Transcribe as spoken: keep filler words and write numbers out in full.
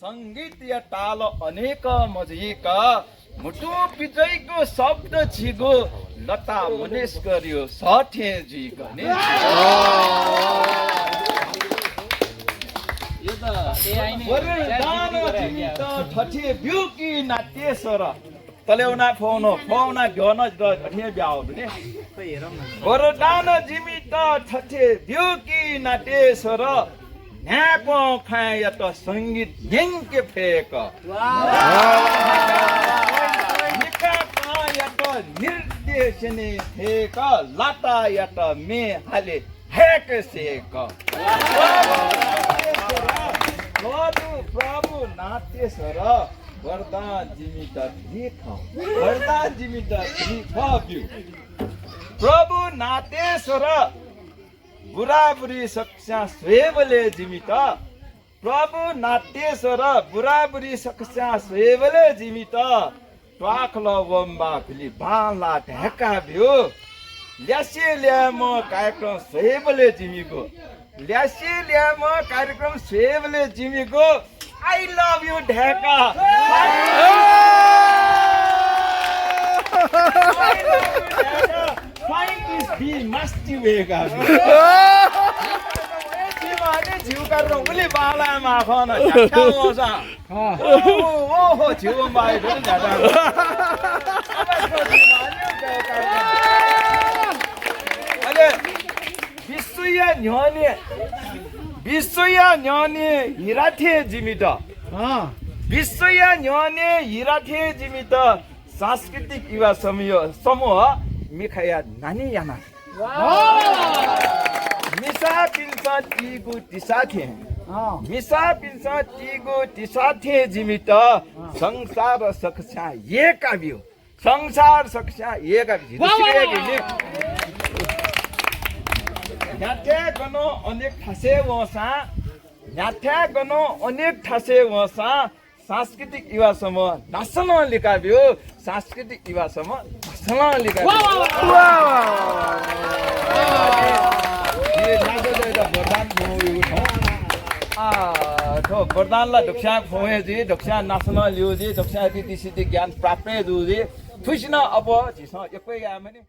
संगीतया ताल अनेक मजुइक, म्हुतुं पिज्वइगु शब्द झीगु लता मंगेशकरया सः थें जुइक नि। वरदान जिमित थथे ब्यू कि नाट्येश्वर। तले वना फ्वंगु, फ्वंगु वना ग्यः नं जितः अथे ब्याः वःगु नि। वरदान जिमित थथे ब्यू कि नाट्येश्वर, न्हाय्पं ख्वाँय्‌यात संगीत न्यंके फय्‌क। निकापांयात निर्देशनय् फय्‌क, लतायात म्ये हाले हय्‌के सय्‌क। प्रभु, प्रभु नाट्येश्वर, वरदान जिमित थ्व खः। वरदान जिमित थ्व खः ब्यू। प्रभु नाट्येश्वर, बुराबुरी सकस्यां स्वयेबलय् जिमित, प्रभु नाट्येश्वर, बुराबुरी सकस्यां स्वयेबलय् जिमित, त्वाःखलः वंबा गुलि बांलाः धाय्‌का ब्यू। ल्यासे ल्याय्म्ह कार्यक्रम स्वयेबलय् जिमिगु, ल्यासे ल्याय्म्ह कार्यक्रम स्वयेबलय् जिमिगु I love you धाय्‌का। Scientist बी मास्ति वय्‌का। ए, झीमाने झीगु कार्यक्रम उलि बांलायेमाः खः न, न्ह्याथाय् वंसां। अँ। ओ, ओ, ओ, हो, झीगु माया दु नि न्ह्याथाय्। अले विश्वया न्ह्यःने, विश्वया न्ह्यःने हिरा थें जिमित। अँ। विश्वया न्ह्यःने हिरा थें जिमित सांस्कृतिक युवा समूह, समूह मिखाया न्हाने याना। वाह। मिसापिन्सं तीगु तिसा थें, अँ। मिसापिन्सं तीगु तिसा थें जिमित संसार सकस्यां यय्‌का ब्यू। संसार सकस्यां यय्‌का ब्यू। वाह, वाह, वाह। न्ह्याथाय् गनं अनेक थासय् वंसां, न्ह्याथाय् गनं अनेक थासय् वंसां सांस्कृतिक युवा समूह नासनं लिका ब्यू। सांस्कृतिक युवा समूह नासनं लिका ब्यू। वाह, वाह, वाह। वाह, वाह, वाह। ए, नासः दय्‌त वरदान फ्वंगु थौं। आ, थ्व वरदान ला दक्वस्यां फ्वं हे जुइ, दक्वस्यां नासनं ल्यू जुइ, दक्वस्यां रिद्धि सिद्धि ज्ञान प्राप्त हे जू जुइ। थुसिनं अप्वः झीसं यक्व यायेमानि।